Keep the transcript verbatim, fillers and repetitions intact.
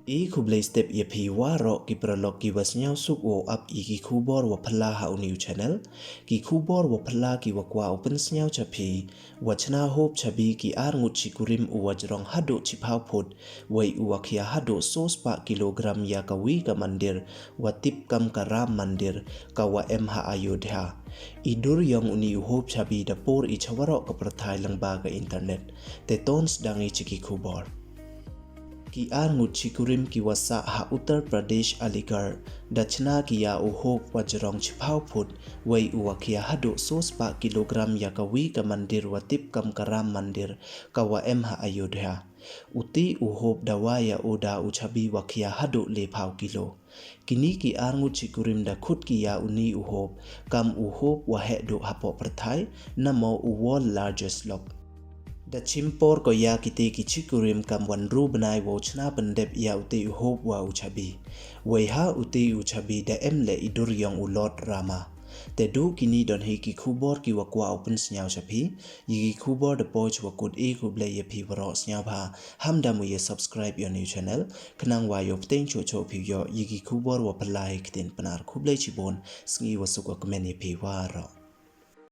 I khublei step ya phi waroh ki paralok ki wa sniawsuk wow ap ya ki khubor wa phylla ha uni u channel. Ki khubor wa phylla ki wa kwah u pynsniaw cha phi, wa chna hope chabi ki ar ngut chi kurim u wa jrong haduh chiphaw phut, wei u wa khia haduh soo spah kilogram ya ka wi ka mandir wa tip kam ka Ram Mandir, ka wa em ha Ayodhya. I dur yong uni u hope chabi da por i cha waroh ka pyrthai lyngba ka internet. Te ton sdang i cha ki khubor. Ki ar ngut chi kurim ki wa sah ha Uttar Pradesh, Aligarh, da chna ki ya u hope wa jrong chiphaw phut, wei u wa khia haduh soo spah kilogram ya ka wi ka mandir wa tip kam ka Ram Mandir, ka wa em ha Ayodhya. Uti u hope da wai ya u da u chabi wa khia haduh lephaw kilo. Kini ki ar ngut chi kurim da khut ki ya uni u hope kam u hope wa heh duh hapoh pyrthai, namo u world largest lock. Da chim por ko ya kiti ki chi kurim kam wa ynru bnai wow chna pyndep ya uti u hope wa u chabi. Wei ha uti u chabi da em le i dur yong u Lord Rama. Te du kini don hi ki khubor ki wa kwah u pynsniaw cha phi. Ya ki khubor da poi chwa kut, i khublei ya phi waroh. Sniawbha ham da mu ya subscribe ya u new channel, khnang wa yoh pteng choh choh phi yoh ya ki khubor wa phylla hi ktien Pnar. Khublei chibun, sngi wa suk wa kmen ya phi waroh.